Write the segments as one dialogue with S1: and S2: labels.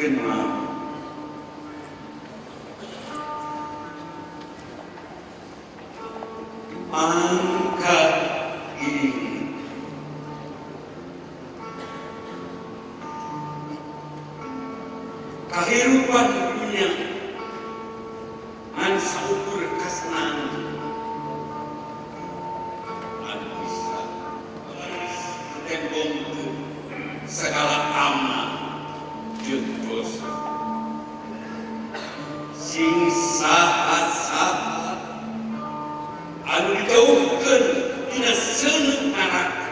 S1: Pikeun mah mangka ini kahirupan dunia ngan saukur kasenangan anu bisa tembongkeun segala amal jeung dosa sing saha-saha anu dijauhkeun tina seuneu neraka.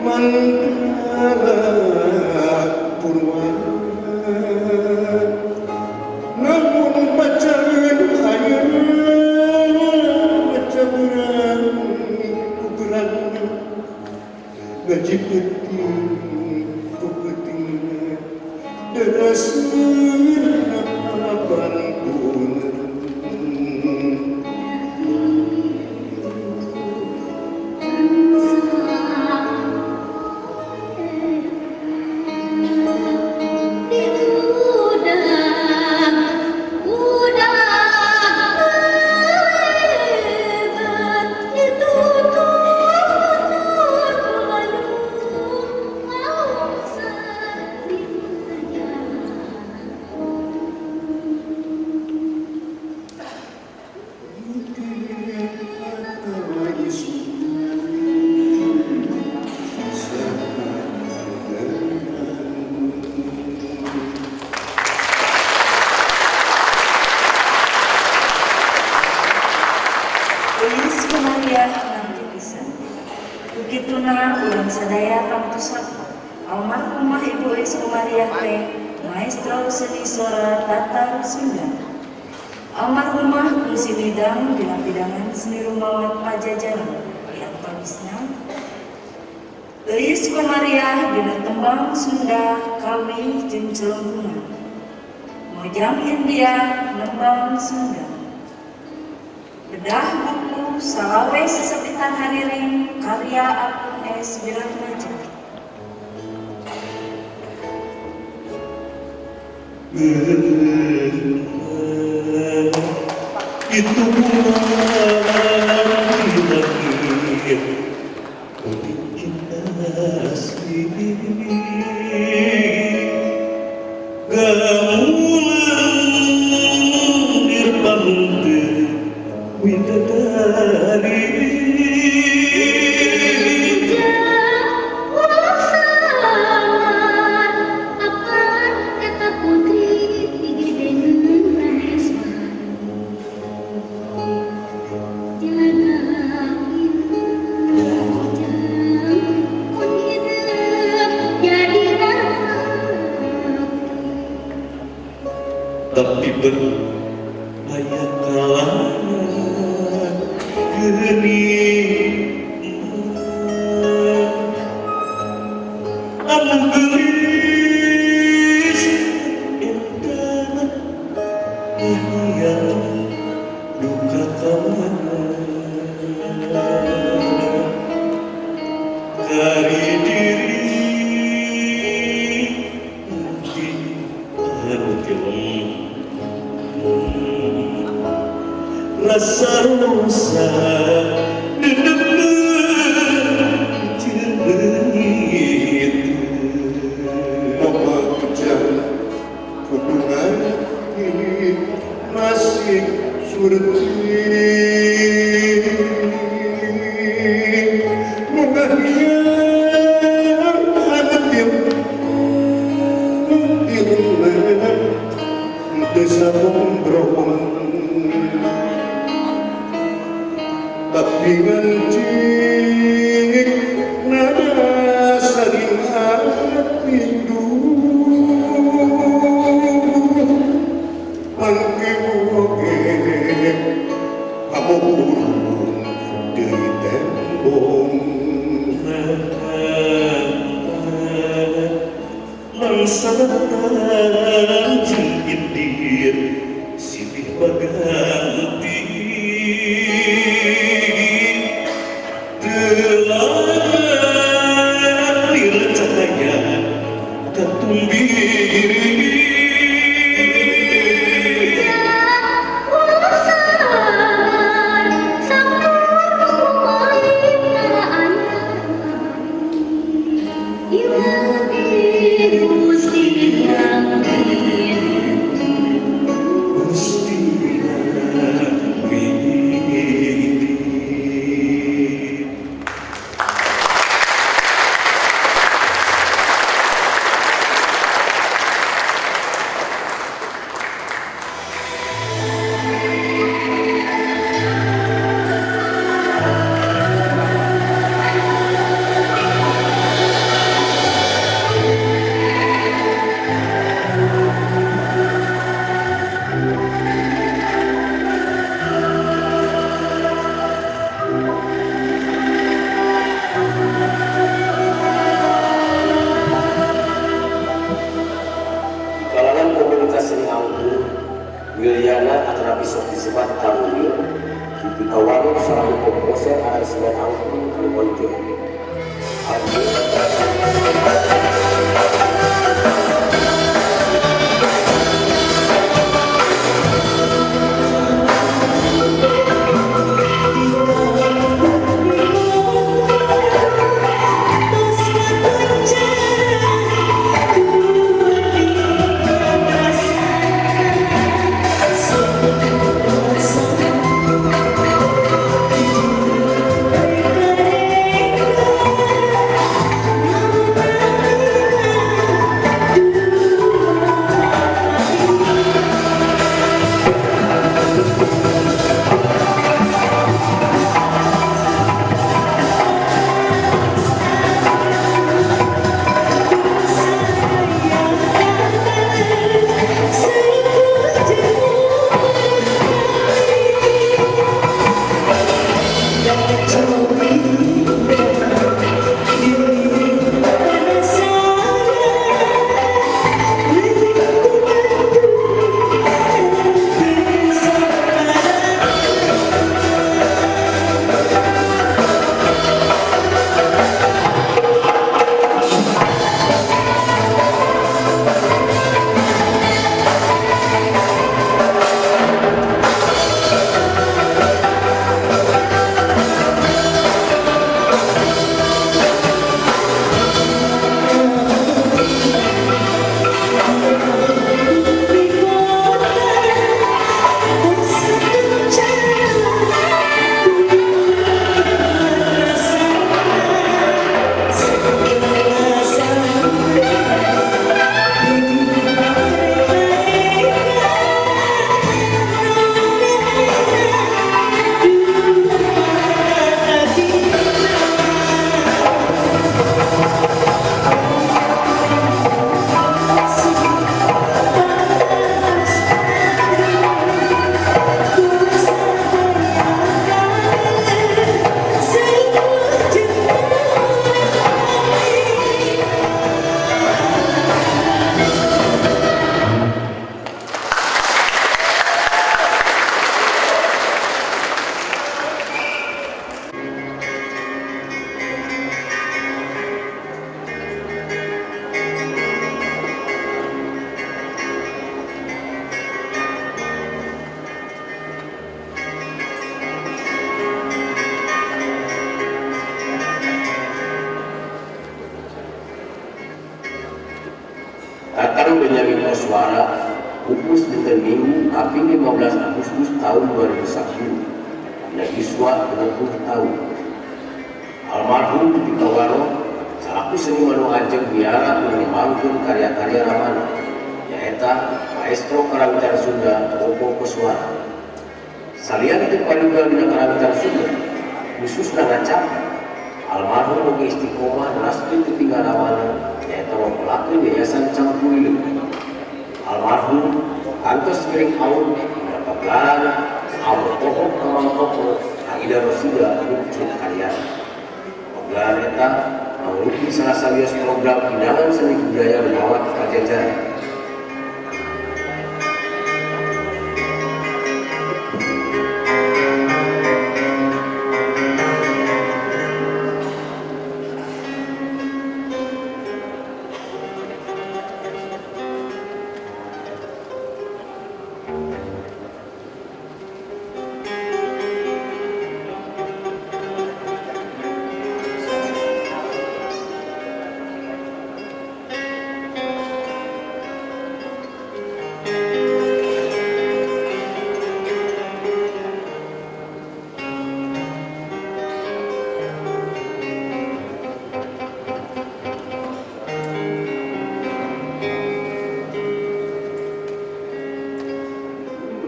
S2: Mandala purwa namun bacaan ayeuna baca beurang ku beurang gaji peuting ku peuting deraseun pantun.
S3: Begituna urang sadaya pangtusak almarhumah Ibu Euis Komariah teh maestro seni sora Tatar Sunda. Almarhumah kungsi midang dina pidangan seni rumawat Pajajaran di antawisna Euis Komariah dina tembang Sunda kawi jeung celengkungan. Mojang India nembang Sunda. Bedah buku Salawe Sesepitan Hariring karya Apung S. Wiratmaja.
S2: Itu bulan di langit bikin asik gamulan dirpamute widadari. Tapi berbaya kalah geuning anu geulis entah hayang duka kawana kari diri nanti anu tilem rasa rosa dendam cengit mama kejam kudungan ini masih surti mengahiar hati desa bombrong tapi ngancik nada saring hati mangke oge amurung deui tembong
S4: mangsa datang jeung indir silih baganti telah cahaya katumbiri.
S5: Gusti. Warok selaku komposer aransemen angklung anu monjol. Tatang Benyamin Koswara pupus dinten Minggu kaping 15 Agustus tahun 2001 dina yuswa 60 tahun. Almarhum Pika Waro salaku seniman nu ajeg biara ngembangkeun karya-karya ramana nyaeta maestro karawitan Sunda Popo Koswara. Salian teu paduga dina karawitan Sunda khususna ngacap, almarhum oge istiqomah neraskeun titinggal ramana nyaeta mapelakeun Yayasan Cangkurileng. Almarhum kantos ngiring haul dina pagelaran Haul Tohok Kamangkoko Aida Rosida muncul karyana. Pagelaran eta mangrupi salah sawios program pinangan seni budaya Lumawat Pajajaran.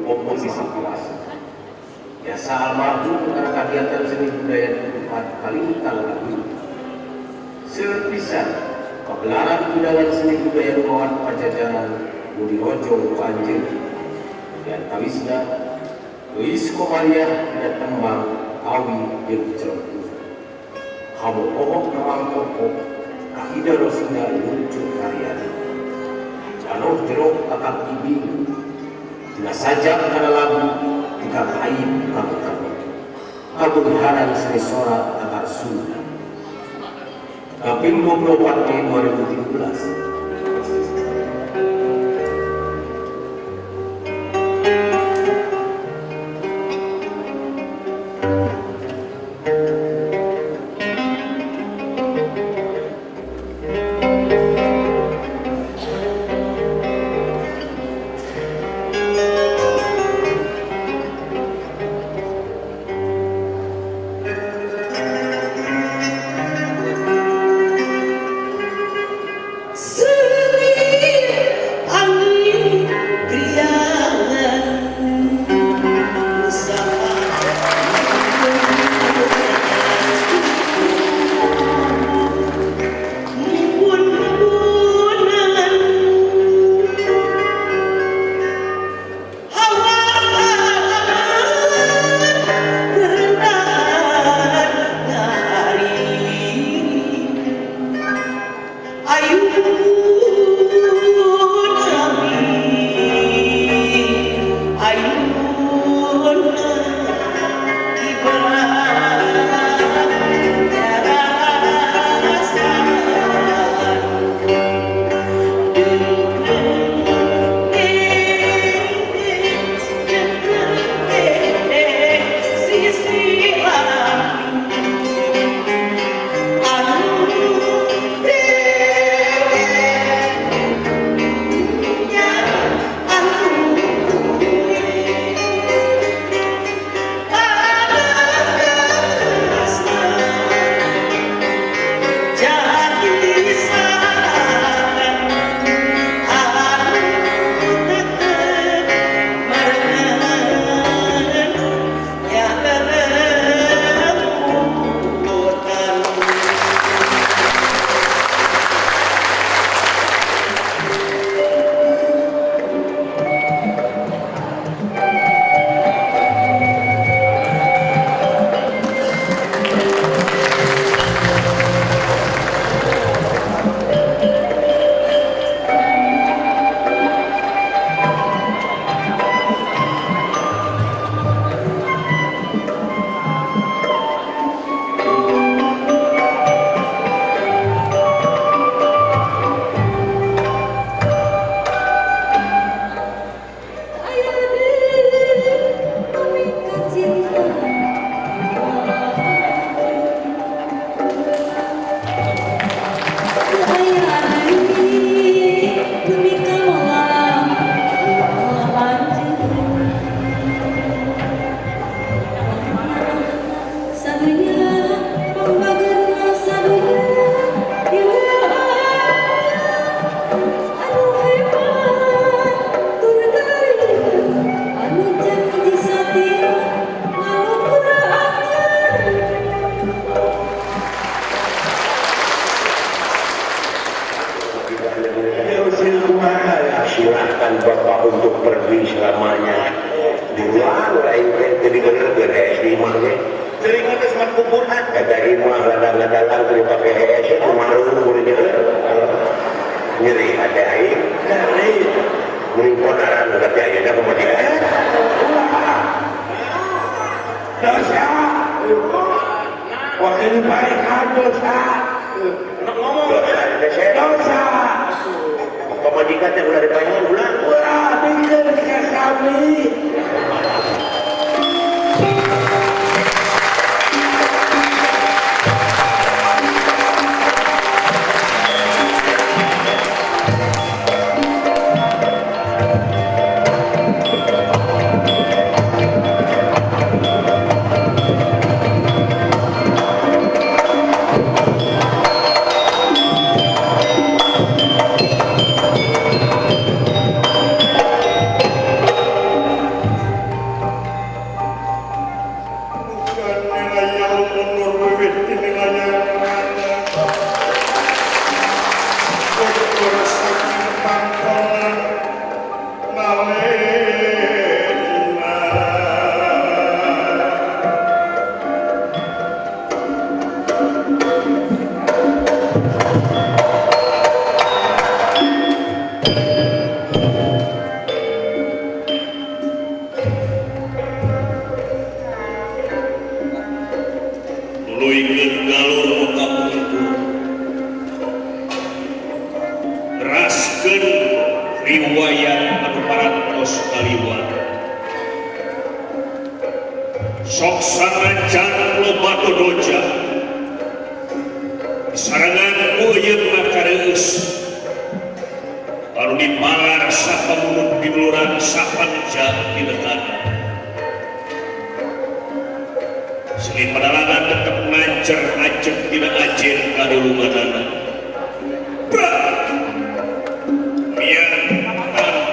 S5: Komposisi kelas. Jasa almarhum karena kegiatan seni budaya di tempat Kalimantan Lagu. Seueur pisan pagelaran undangan seni budaya Lumawat Pajajaran nu dirojong ku anjeunna. Di antawisna Euis Komariah dina tembang Kawi jeung Celengku. Kamu pohok kamangkoko Kahida Rosida luncur karyana. Janoh jerok kakak ibing dina sajak kana lagu tukang hayib kang utama. Kabeungharan Seni Sora Tatar Sunda. Kaping 24 Mei 2013.
S6: Silahkan Bapak untuk pergi selamanya. Di luar jadi bener beres di imahnya.
S7: Sering itu cuma kuburan.
S6: Kata imah ladang-ladang dipakai HS itu malu muridnya. Nyeri ada air.
S7: Nyeri.
S6: Beri ponaran tapi akhirnya kemudian.
S7: Dosa. Waktu ini baik dosa. Ngomong dosa.
S6: Pemajikan yang udah dipanggil ulang.
S7: Ulah pikir ke kami.
S4: Nuluykeun galur nu kapungkur. Raskeun riwayat anu parantos kaliwat. Sok sanajan loba dodoja. Sarangan uyeun makareus. Anu dipalar sapamunut diluran sapanca dilekan. Seni padalangan tetep ngancer ajeg dina ajen kadulunganana. Mian tandang makanan.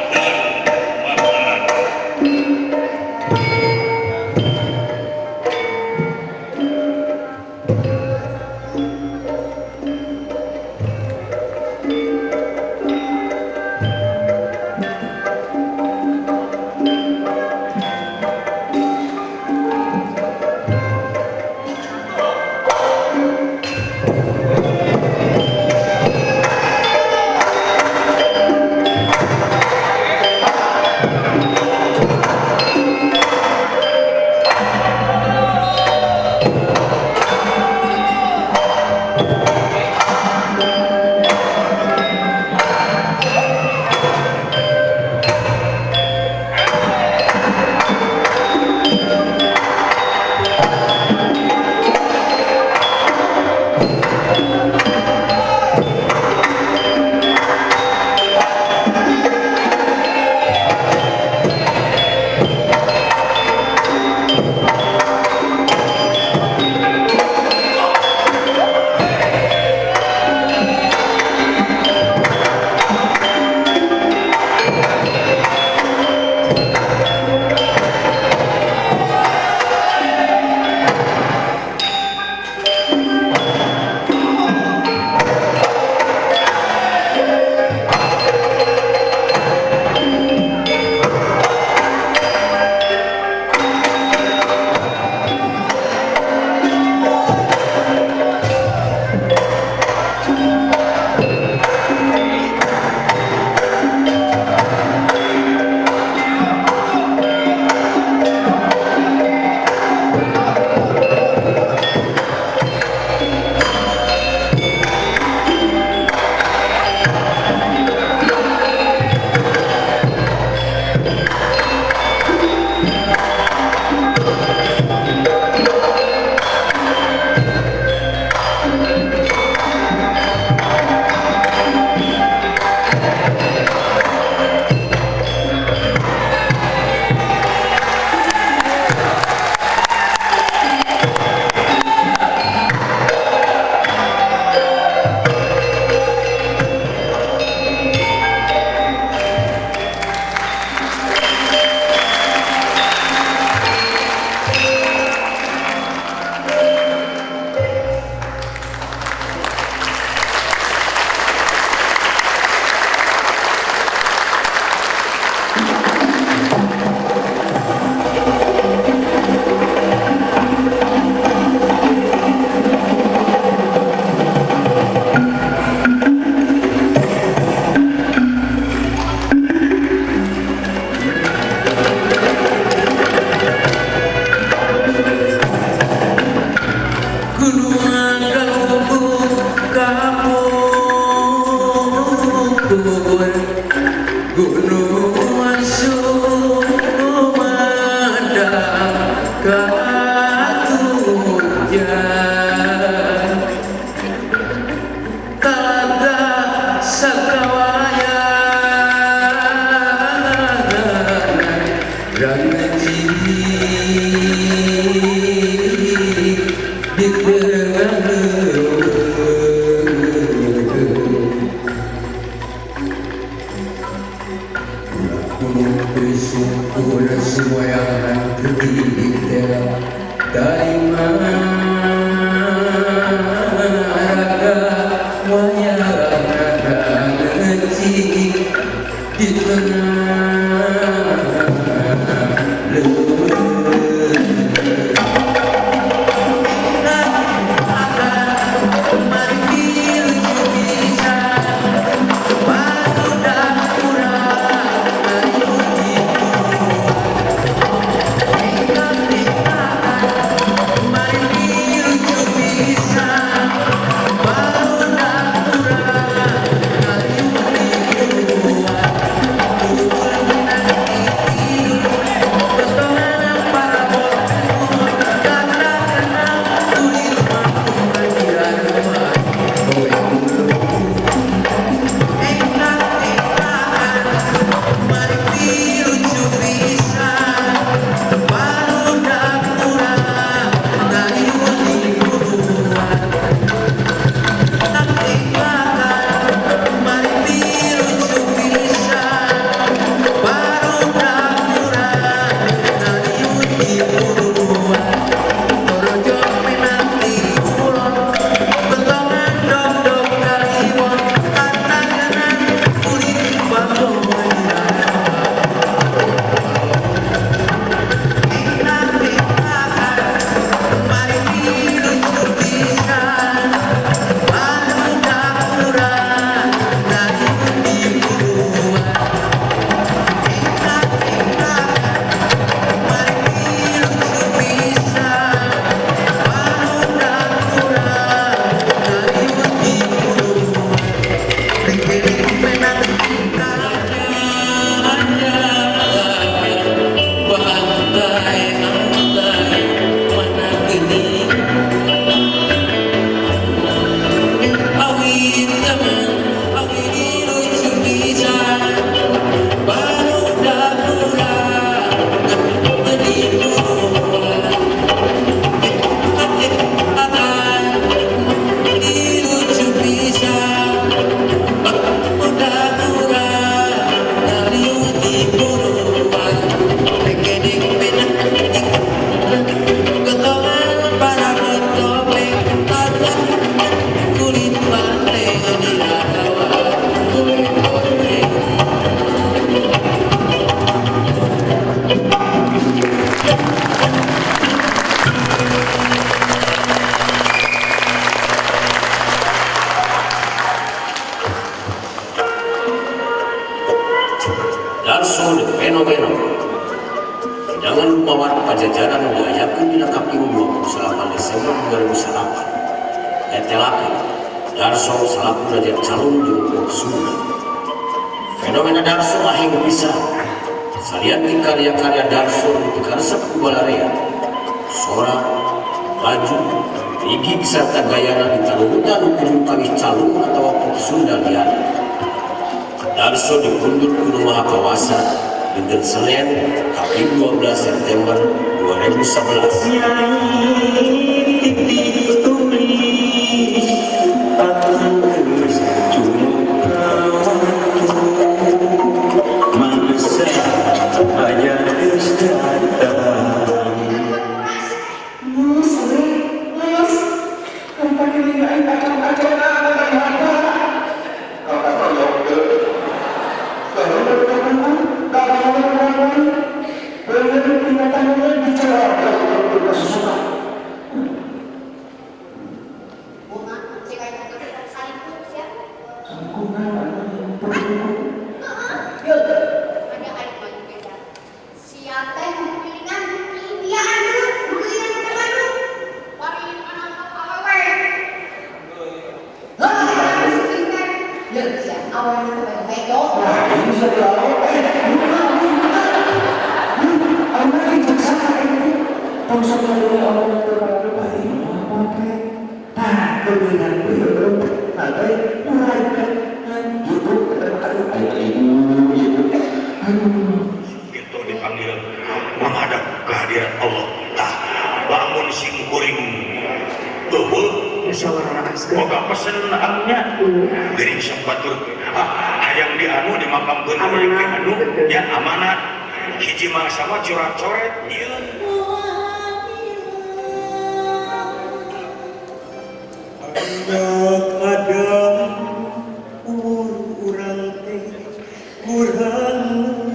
S5: 2009. Netelakeun Darso salaku raja calung jeung pop Sunda. Fenomena Darso aheng pisan. Salian ti karya-karya Darso nu dikaresep ku balarea, sora, baju, gigig sarta gayana ditaruhutan ku kawih calung atawa pop Sunda liana. Darso dipundur ku Nu Maha Kawasa dinten Senin kaping 12 September 2011.
S4: Itu dipanggil menghadap kehadiran Allah. Tah bangun sing kuring eueuh boga pesen anunya geuning sok batur hayang di anu dimakamkeun hayang di anu nya amanat hiji mah sama coret-coret nyieun.
S1: Anak Adam umur urang teh kurangan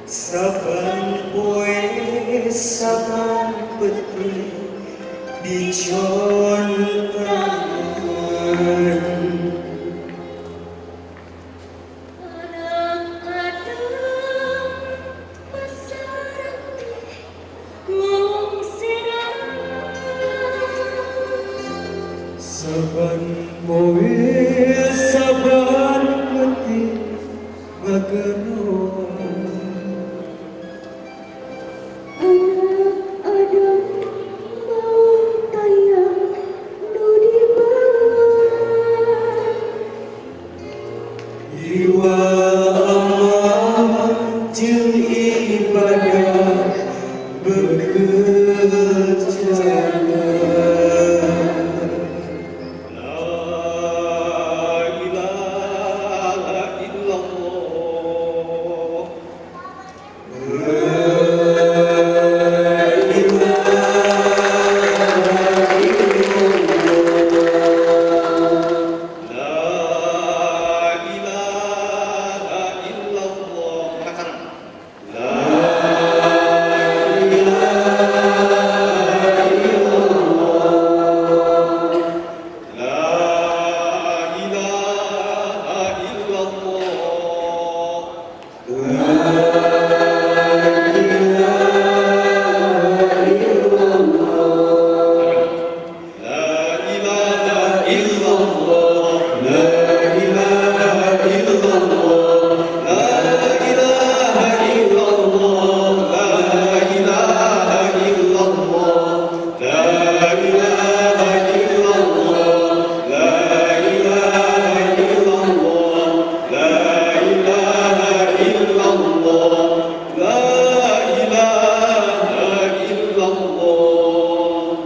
S1: saban poe saban peuting dicontohan.
S8: Anak Adam pasarang teh ngongseran
S1: saban poe saban peuting ngageroan.
S8: Anak Adam mau tayang nu dibawa
S1: Iwa amal jeung ibadah bekerjana.
S4: La ilaha illallah.
S1: La ilaha illallah.
S4: La ilaha illallah. La
S1: ilaha illallah.
S4: La ilaha illallah.
S1: La ilaha illallah.
S4: La ilaha illallah.
S1: La ilaha illallah.
S4: La ilaha illallah. La ilaha illallah. La ilaha illallah. La ilaha illallah. La ilaha illallah. La ilaha illallah.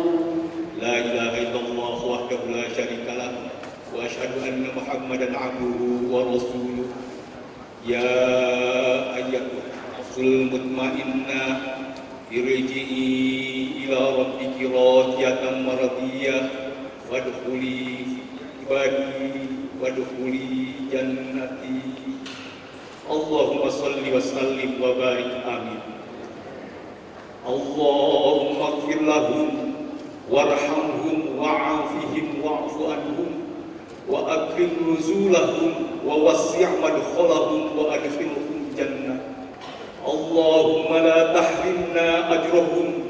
S4: La ilaha illallah wahdahu la syarika lah wa asyhadu anna Muhammadan abduhu wa rasuluh. Ya ayyatuhan nafsul mutmainnah irji'i ila rabbiki radiyatan mardiyah wadkhuli fi ibadi wadkhuli jannati. Allahumma salli wa sallim wa barik amin. Allahumma ighfir lahum warhamhum wa'afihim wa'fu anhum wa akrim nuzulahum wa wasi' madkhalahum wa adkhilhum jannah. Allahumma la tahrimna ajrahum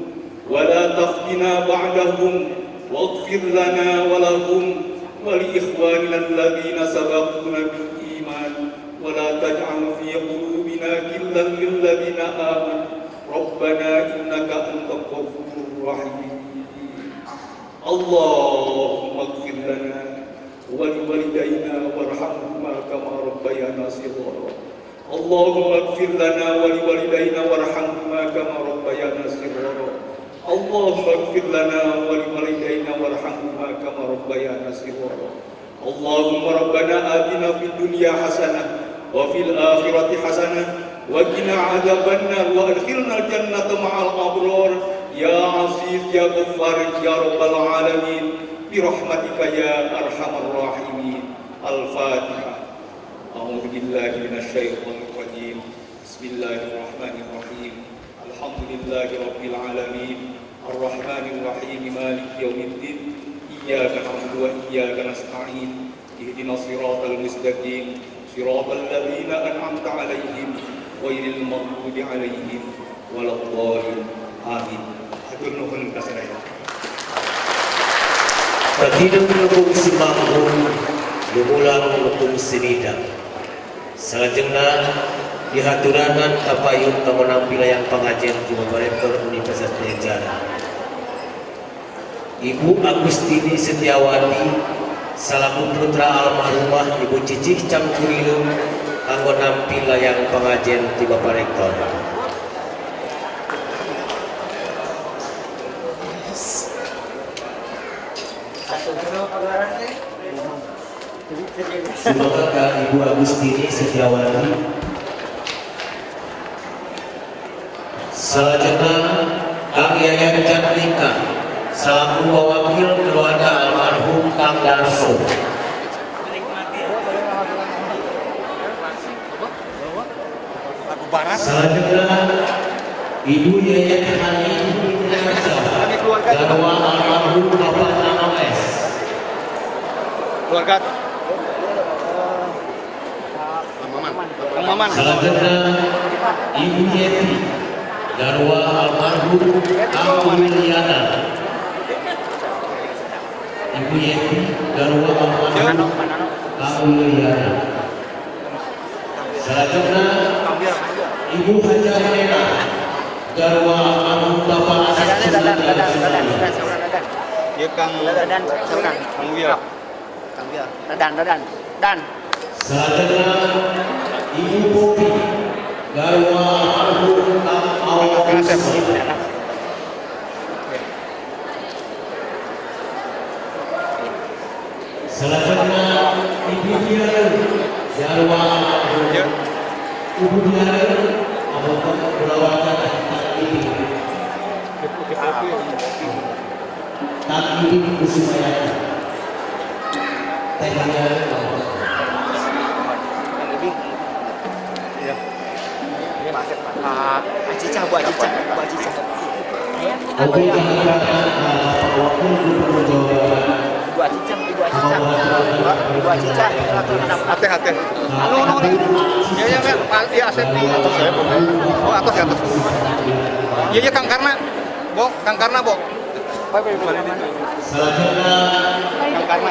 S1: ولا تفتنا بعدهم واغفر لنا ولهم ولإخواننا الذين سبقونا بالإيمان ولا تجعل في قلوبنا غلا للذين آمنوا ربنا إنك أنت الغفور الرحيم. اللهم اغفر لنا ولوالدينا وارحمهما كما ربيانا صغارا. اللهم اغفر لنا ولوالدينا وارحمهما كما ربيانا صغارا. اللهم اغفر لنا ولوالدينا وارحمهما كما ربيانا صغارا. اللهم ربنا آتنا في الدنيا حسنة وفي الآخرة حسنة وقنا عذاب النار وأدخلنا الجنة مع الأبرار يا عزيز يا غفار يا رب العالمين برحمتك يا أرحم الراحمين. الفاتحة. أعوذ بالله من الشيطان الرجيم. بسم الله الرحمن الرحيم. الحمد لله رب العالمين الرحمن الرحيم مالك يوم الدين إياك نعبد وإياك نستعين اهدنا الصراط المستقيم صراط الذين أنعمت عليهم غير المغضوب عليهم ولا الضالين. آمين. Hatur nuhun ka sadaya.
S5: Pagidung lubung simanggung lumulang lubung sinidang. Salajengna dihaturanan kapayun kanggo wilayah pangajen di Bapak Rektor Universitas Padjadjaran. Ibu Agustini Setiawati salaku putra almarhumah Ibu Cicih Cangkurileung kanggo nampi layang pangajen di Bapak Rektor. Semoga ke Ibu Agustini Setiawati. Salajengna Kang Yayan Jatnika selaku wakil keluarga almarhum Kang Darso. Selanjutnya Ibu Yayan Hani garwa almarhum Bapak Nano S.
S9: Keluarga Kang Maman.
S5: Selanjutnya Ibu Yeti garwa almarhum Kang Wiliana. Ibu Yeti garwa almarhum Kang Wiliana. Selanjutnya Ibu Hajar Nena garwa almarhum Bapak Asep.
S9: Ya Kang Kang Wira.
S7: Dadan dadan dan.
S5: Selanjutnya Ibu Popi garwa almarhum Kang Awang. Selanjutnya Ibu Diana garwa almarhum Ibu Diana Abang keluarga Kang Ibing Kusumayati. Teh Diana.
S9: Iya.
S7: Acicah, Bu Acicah, Bu Acicah.
S5: Oke, Wakil Gubernur Jawa Barat.
S7: Ibu Acicah, Ibu Acicah. Ibu Acicah.
S9: Ateh, ateh. Anu, anu, ya, ya, ya, ya, Asep di atas ya. Oh, atas ya, atas. Iya, iya, Kang Karna. Bo, Kang Karna, Bo.
S5: Selanjutnya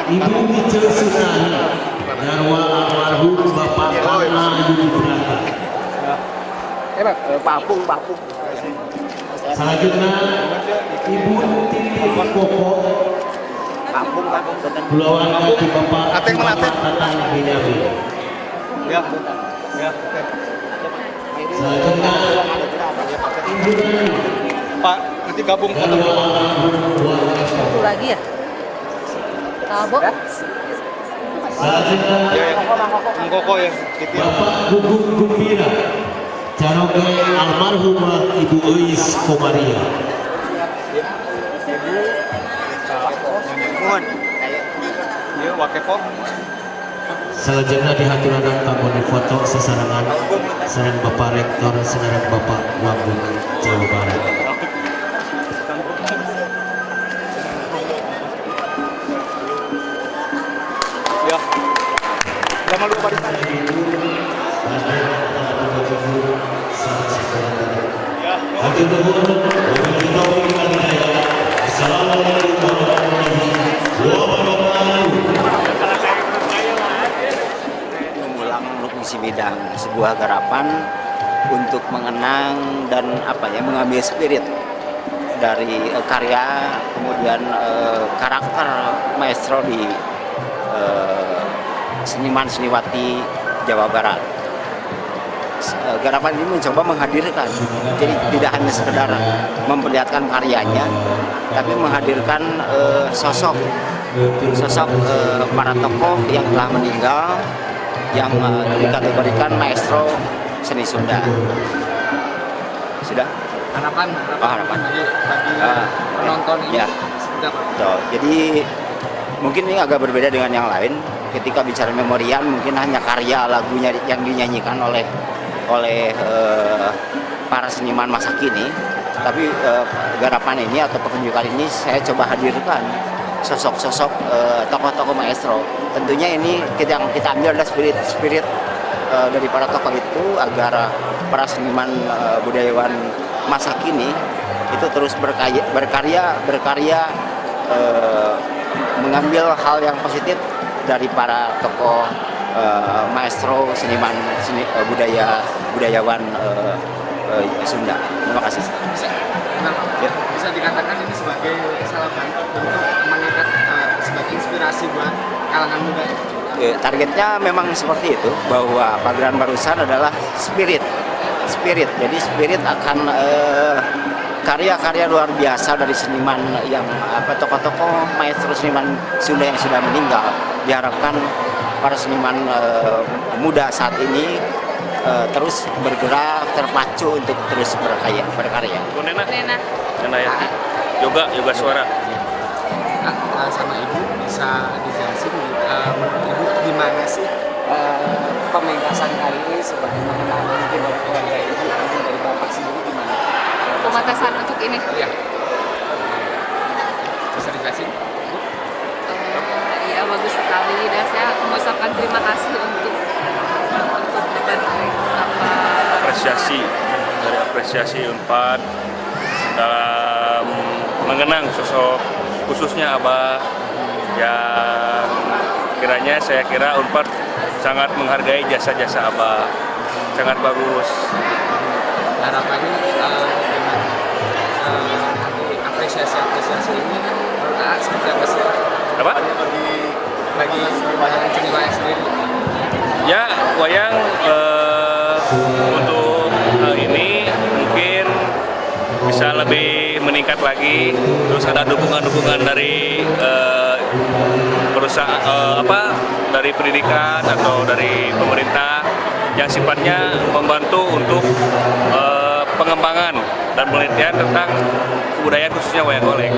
S5: Ibu Mice Sunani garwa almarhum Bapak Karna Yudi Brata.
S7: Papung, papung.
S5: Selanjutnya Ibu Titi Koko
S7: Papung, papung.
S5: Keluarga di Bapak Tatang Binyamin.
S9: Ya, ya.
S5: Selanjutnya Ibu Nani
S9: Pak, nanti gabung foto.
S10: Satu lagi ya? Tabok.
S5: Selanjutnya
S9: ya, ya. Kang Koko ya.
S5: Bapak Gugun Gumbira caroge almarhumah Ibu Euis Komaria.
S9: Iya, Wakepo.
S5: Selanjutnya dihaturanan kanggo foto sesarengan sareng Bapak Rektor sareng Bapak Wagub Jawa Barat.
S9: Ya. Jangan lupa barisan.
S5: Ya.
S11: Sumidang, sebuah garapan untuk mengenang dan mengambil spirit dari karya, kemudian karakter maestro di seniman seniwati Jawa Barat. Garapan ini mencoba menghadirkan, jadi tidak hanya sekedar memperlihatkan karyanya, tapi menghadirkan sosok para tokoh yang telah meninggal, yang dikategorikan maestro seni Sunda. Sudah?
S9: Harapan bagi penonton ini ya. Seperti apa?
S11: Betul. Jadi mungkin ini agak berbeda dengan yang lain. Ketika bicara memorian mungkin hanya karya lagunya yang dinyanyikan oleh para seniman masa kini. Tapi garapan ini atau pertunjukan ini saya coba hadirkan sosok-sosok tokoh-tokoh maestro. Tentunya ini yang kita ambil adalah spirit dari para tokoh itu agar para seniman budayawan masa kini itu terus berkarya, mengambil hal yang positif dari para tokoh maestro seniman budayawan Sunda. Terima kasih.
S9: Bisa dikatakan ini sebagai salah satu bentuk mengangkat sebagai inspirasi buat kalangan muda.
S11: Targetnya memang seperti itu, bahwa pagelaran barusan adalah spirit. Jadi spirit akan karya-karya luar biasa dari seniman yang tokoh-tokoh maestro seniman Sunda yang sudah meninggal. Diharapkan para seniman muda saat ini terus bergerak, terpacu untuk terus berkarya.
S12: Bu Nena, Nena ya, yoga suara.
S9: Sama Ibu bisa dijelasin menurut Ibu gimana sih pementasan kali ini sebagai mengenang mungkin dari keluarga Ibu, mungkin dari Bapak sendiri gimana?
S10: Pementasan untuk ini?
S9: Iya. Bisa dijelasin?
S10: Iya, bagus sekali, dan saya mengucapkan terima kasih untuk
S12: apresiasi dari apresiasi Unpad dalam mengenang sosok khususnya Abah yang kiranya saya kira Unpad sangat menghargai jasa-jasa Abah, sangat bagus.
S9: Harapannya dengan apresiasi-apresiasi ini menurut Aa seperti apa sih?
S12: Apa?
S9: Bagi wayang seni wayang sendiri.
S12: Ya, wayang untuk ini mungkin bisa lebih meningkat lagi. Terus ada dukungan-dukungan dari perusahaan dari pendidikan atau dari pemerintah yang sifatnya membantu untuk pengembangan dan penelitian tentang kebudayaan khususnya wayang golek.